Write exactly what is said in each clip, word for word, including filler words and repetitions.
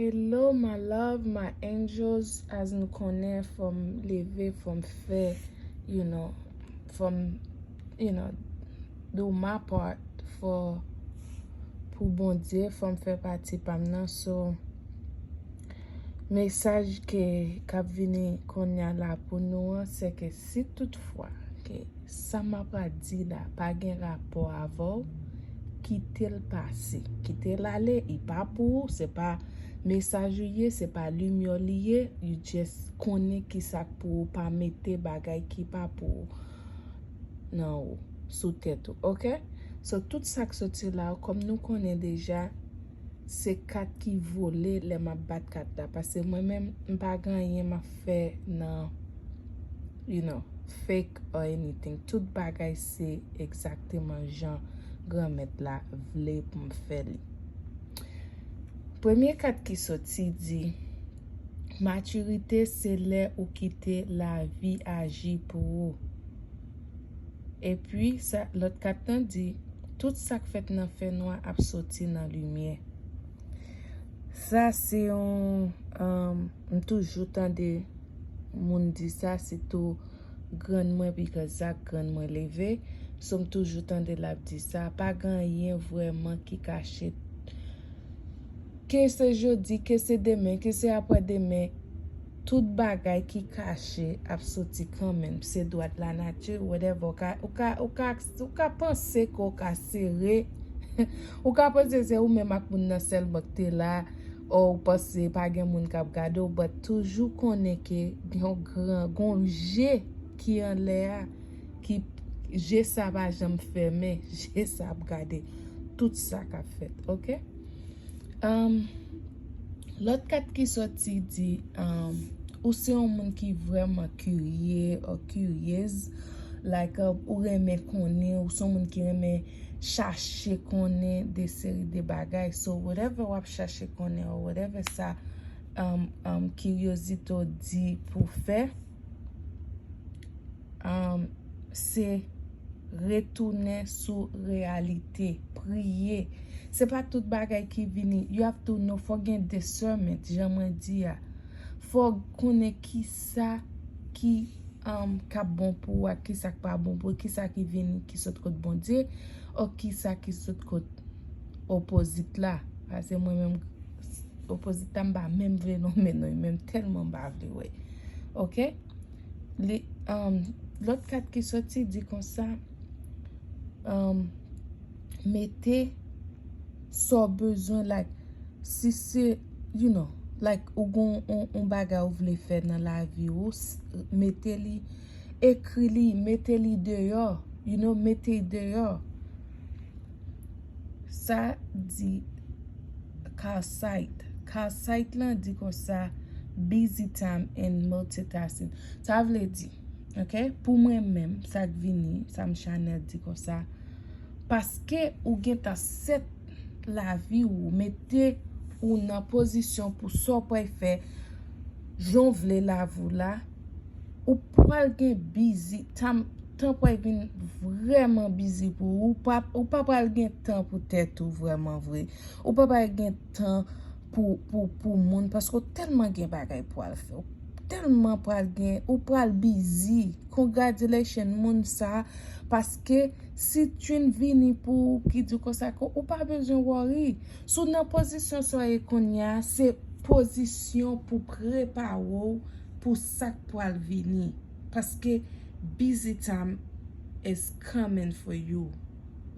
Hello, my love, my angels. As nou konnen, fò m leve, fò m fè, you know, fò m, you know, do my part for, pou Bondye, fò m fè pati pa m nan. So, mesaj ke k ap vini kounye a la pou nou an, se ke si toutfwa ke sa m ap di la pa gen rapò avè w, kite l pase. Kite l ale, li pa pou ou, se pa mesaj ou ye, se pa limyè li ye, you just konnen ki sa k pou ou, pa mete bagay ki pa pou ou nan ou, sou tèt ou, oke? So, tout sa k soti la, kòm nou konnen deja, se kat ki vole lè m ap bat kat la. Paske mwen menm, m pa gen anyen m ap fè nan, you know, fake or anything. Tout bagay se egzakteman jan Granmèt la vle pou m fè li. Premye kat ki soti di, matirite se lè ou kite lavi aji pou ou. Epi, sa, lòt kat lan di, tout sa k fèt nan fènwa ap soti nan limyè. Sa se yon, um, m toujou tande moun di sa, sitou grann mwen, because sa grann mwen leve. So, m toujou tande l ap di sa. Pa gen anyen vrèman ki kache. Ke se jodi, ke se demen, ke se aprè demen, tout bagay ki kache ap soti kanmenm. Se dwa de la nati, whatever. Ou ka, ou ka, ou ka, ou ka panse ke w ka sere. Ou ka panse se ou menm ak moun nan sèlman k te la, ou panse pa gen moun k ap gade w, but toujou konnen ke gen yon gran, gen yon je ki anlè a, ki, je sa pa janm fèmen, je sa ap gade tout sa k ap fèt, oke? Um, lòt kat ki soti di, um, ou se yon moun ki vrèman kirye or kiryez, like, uh, ou renmen konnen, ou se yon moun ki renmen chache konnen de seri de bagay. So, whatever w ap chache konnen, or whatever sa, um, um, kiryozite w di pou fè, um, se retounen sou reyalite, priye. Se pa tout bagay ki vini. You have to know, fò gen discernment, jan mwen di a. Fò konnen ki sa ki, um, k ap bon pou ou ak ki sa k pa bon pou ou, ki sa ki vini, ki sot kot Bondye, o ki sa ki sot kot opozit la. Paske mwen menm, opozit la, m pa menm vle nonmen non, menm tèlman m pa vle wè. Oke? Li, um, lòt kat ki soti di konsa, um, mete sa w bezwen, like, si se, you know, like, ou gon on, on bagay ou vle fè nan lavi ou, s- mete li, ekri li, mete li deyò, you know, mete li deyò. Sa di Carl Site. Carl Site lan di konsa, busy time and multitasking. Sa vle di, oke, pou mwen menm, sa k vini, sa m Chanel di konsa, paske ou gentan set lavi ou, mete ou nan pozisyon pou sa w pral fè, jan w vle lavi w la, ou pral gen busy, tan, tan pral vin vrèman busy pou ou, ou pa, ou pa pral gen tan pou tèt ou vrèman vre. Ou pa pral gen tan pou, pou, pou moun, paske w tèlman gen bagay pou al fè. Ou tèlman pral gen, ou pral busy. Congratulations, moun sa, paske si Chin vini pou ou ki di konsa ke ou pa bezwen worry. Si w nan pozisyon sa w ye kounye a, se pozisyon pou prepare w pou sa k pral vini. Paske busy time is coming for you.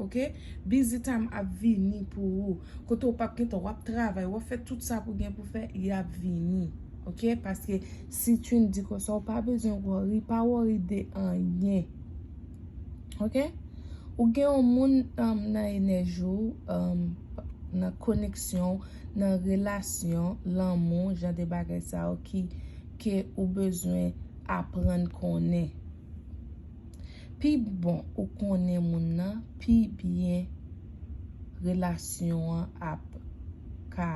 Oke? Busy time ap vini pou ou. Kote w p ap gentan, w ap travay, w ap fè tout sa pou gen pou fè, y ap vini. Oke? Paske si Chin di konsa, w pa bezwen worry, pa worry de anyen. Oke? Ou gen yon moun, um, nan enèji w, um, nan koneksyon, nan relasyon, lanmou, jan de bagay sa yo ki, ke ou bezwen aprann konnen. Pi bon ou konnen moun nan, pi byen relasyon an ap ka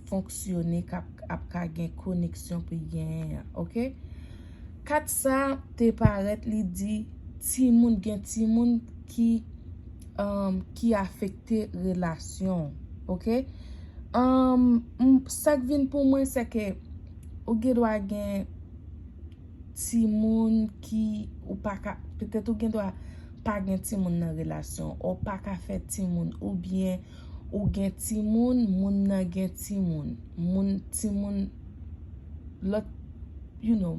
fonksyone, k ap, ap ka gen koneksyon pou genyen an, oke? Kat sa te parèt, li di timoun, gen timoun ki, um, ki afekte relasyon, oke? Um, m- sa k vin pou mwen, se ke ou gen dwa gen timoun ki ou pa ka, petèt ou gen dwa pa gen timoun nan relasyon, ou pa ka fè timoun, oubyen ou gen timoun, moun nan gen timoun, moun timoun, lòt, you know,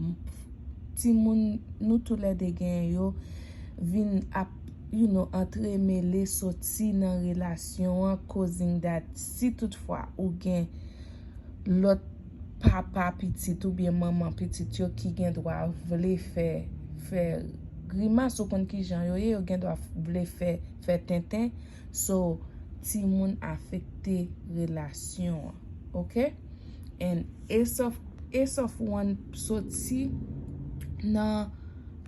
timoun nou toulède gen yo vin ap, you know, antremele soti nan relasyon an, causing that si toutfwa ou gen lòt papa pitit oubyen manman pitit yo ki gen dwa vle fè, fè grimas, ou konn kijan yo ye, yo gen dwa vle fè, fè tenten. So, timoun afekte relasyon an. Ok? And Ace of, Ace of Wand soti nan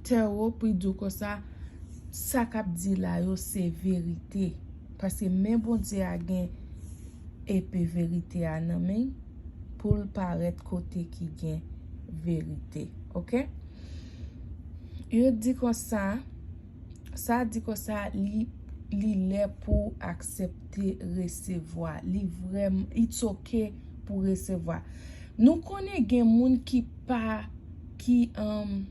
tèwo pou di w konsa, sa k ap di la yo se verite. Paske men Bondye a gen epe verite a nan men pou l parèt kote ki gen verite. Ok? Yo di konsa, sa di konsa, li, li lè pou aksepte resevwa. Li vrèm, it's ok pou resevwa. Nou konnen gen moun ki pa, ki, um,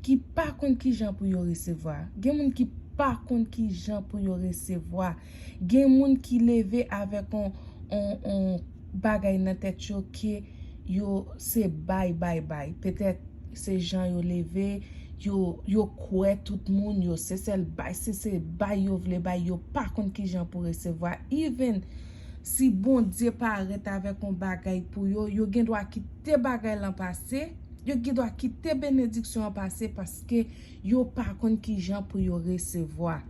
ki pa konn ki jan pou yo resevwa. Gen moun ki pa konn ki jan pou yo resevwa. Gen moun ki leve avèk on, on, on bagay nan tèt yo ke yo se bay, bay, bay. Petèt se jan yo leve, yo, yo kwè tout moun, yo se sèl bay, se, se bay yo vle bay, yo pa konn ki jan pou resevwa. Even si Bondye parèt avèk yon bagay pou yo, yo gen dwa kite bagay lan pase, yo gen dwa kite benediksyon an pase paske yo pa konn ki jan pou yo resevwa.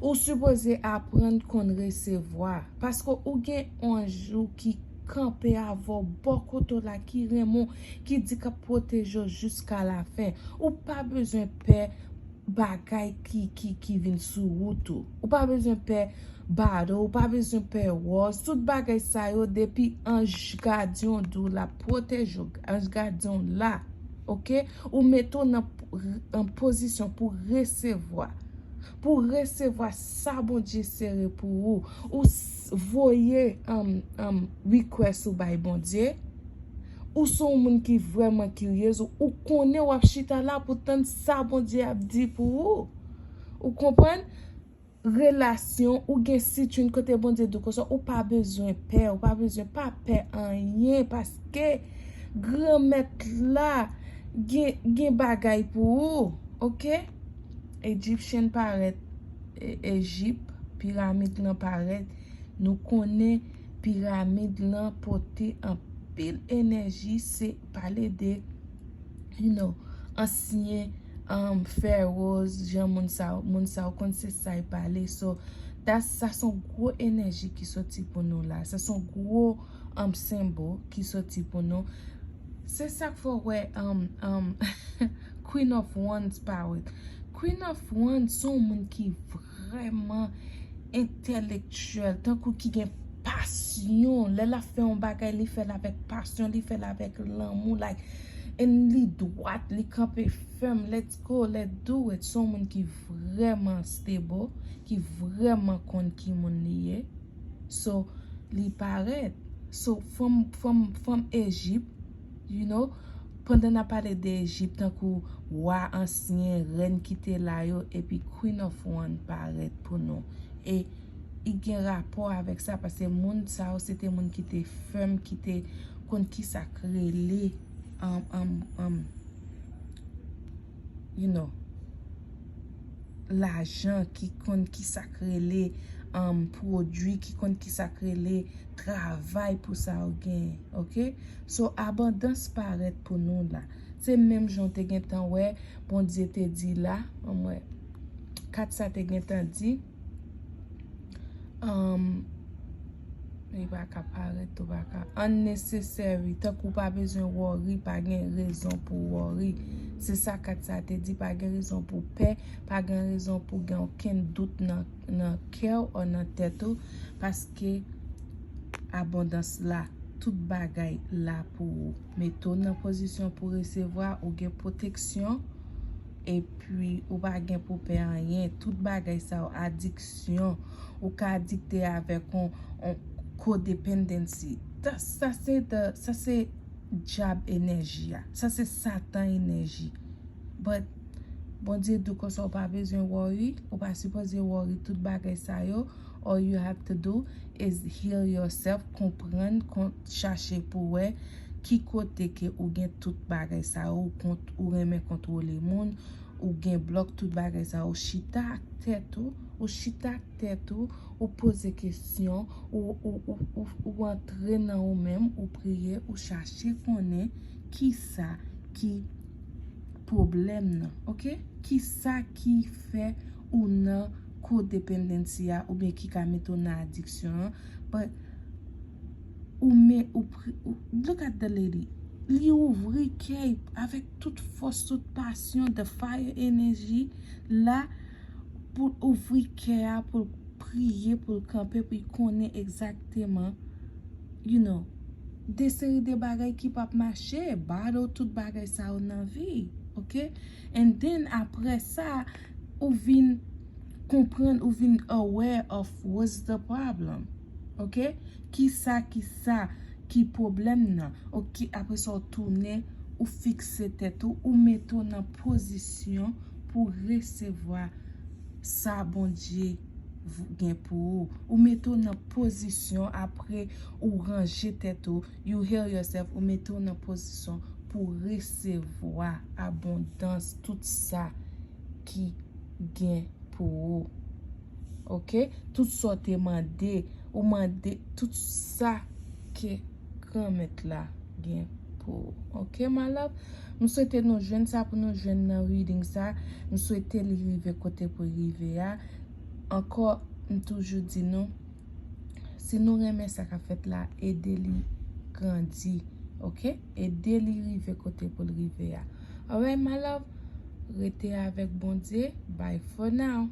Ou sipoze aprann konn resevwa, paske ou gen anj ou ki kanpe avè w bò kote w la, ki renmen w, ki di k ap pwoteje w jiska lafen. Ou pa bezwen pè bagay ki, ki, ki vin sou wout ou. Ou pa bezwen pè bado, ou pa bezwen pè wòz. Tout bagay sa yo, depi anj gadyen w di w l ap pwoteje w, anj gadyen w la, ok? Ou mete w nan p- an pozisyon pou resevwa. Pou resevwa sa Bondye sere pou ou. Ou s- voye um, um, request ou bay Bondye. Ou se yon moun ki vrèman kiryez, ou, ou konnen w ap chita la pou tann sa Bondye ap di pou ou. Ou konprann? Relasyon, ou gen sit youn kote Bondye di w konsa, ou pa bezwen pè, ou pa bezwen pa pè anyen, paske Granmèt la gen, gen bagay pou ou, ok? Egyptian parèt, E- Ejip, piramid lan parèt, nou konnen piramid lan pote anpil enèji, se pale de, you know, ansyen um, pharaohs, jan moun sa, moun sa ou konn se sa y pale. So, that, sa se yon gwo enèji ki soti pou nou la. Sa se yon gwo um, senbòl ki soti pou nou. Se sa k fè w wè um, um, Queen of Wands parèt. Queen of Wands se yon moun ki vrèman entèlektyèl, tankou ki gen pasyon. Lè l ap fè yon bagay, li fè l avèk pasyon, li fè l avèk lanmou, like, and li dwat, li kanpe fèm. Let's go, let's do it. Se yon moun ki vrèman stable, ki vrèman konn ki moun li ye. So, li parèt. So, fanm, fanm, fanm Ejip, you know, pandan n ap pale de Ejip, tankou wa ansyen, rèn ki te la yo, epi Queen of Wands parèt pou nou. E i gen rapò avèk sa, paske moun sa yo, se te moun ki te fèm, ki te konn ki sa k rele, um, um, um, you know, lajan, ki konn ki sa k rele um, pwodui, ki konn ki sa k rele travay pou sa yo genyen, ok? So, abondans parèt pou nou la. Se menm jan w te gentan wè, Bondye te di la, ann wè, kat sa te gentan di, um, li pa ka parèt ou pa ka. Unnecessary, tankou pa bezwen worry, pa gen rezon pou worry. Se sa kat sa te di, pa gen rezon pou pè, pa gen rezon pou gen okenn dout nan, nan kè w ou nan tèt ou, paske abondans la, tout bagay la pou ou. Mete w nan pozisyon pou resevwa, ou gen pwoteksyon, epi ou pa gen pou pè anyen. Tout bagay sa yo, adiksyon, ou ka adikte avèk on, on codependency. Sa se the, sa se dyab enèji a. Sa se Satan enèji. But Bondye di w konsa ou pa bezwen worry, ou pa sipoze worry tout bagay sa yo. All you have to do is heal yourself, konprann, kon, chache pou wè ki kote ke ou gen tout bagay sa yo, ou kont, ou renmen kontwole moun, ou gen blòk tout bagay sa yo, ou chita ak tèt ou, ou chita ak tèt ou, ou poze kesyon, ou, ou, ou, ou, ou antre nan ou menm, ou priye, ou chache konnen kisa ki pwoblèm nan, oke? Kisa ki fè ou nan codependency a, oubyen ki ka mete w nan adiksyon an? But ou men, ou, pri- ou, look at the lady. Li ouvri kè avèk tout fòs, tout pasyon, the fire energy la, pou ouvri kè a, pou l priye, pou l kanpe, pou l konnen egzakteman, you know, de seri de bagay ki p ap mache, battle tout bagay sa yo nan vi, oke? And then, apre sa, ou vin konprann, ou vin aware of what's the problem, oke? Kisa, kisa ki pwoblèm nan, oke? Apre sa, ou tounen, ou fikse tèt ou, ou mete w nan pozisyon pou resevwa sa Bondye v- gen pou ou. Ou mete w nan pozisyon, apre ou ranje tèt ou, you heal yourself, ou mete w nan pozisyon pou resevwa abondans, tout sa ki gen pou ou. Oke? Tout sa w te mande, ou mande tout sa ke Granmèt la gen pou ou. Oke, my love? M swete nou jwenn sa pou nou jwenn nan reading sa. M swete li rive kote pou l rive a. Ankò, m toujou di nou, si nou renmen sa k ap fèt la, ede li grandi, oke? Ede li rive kote pou l rive a. Alright, my love? Rete avèk Bondye. Bye for now.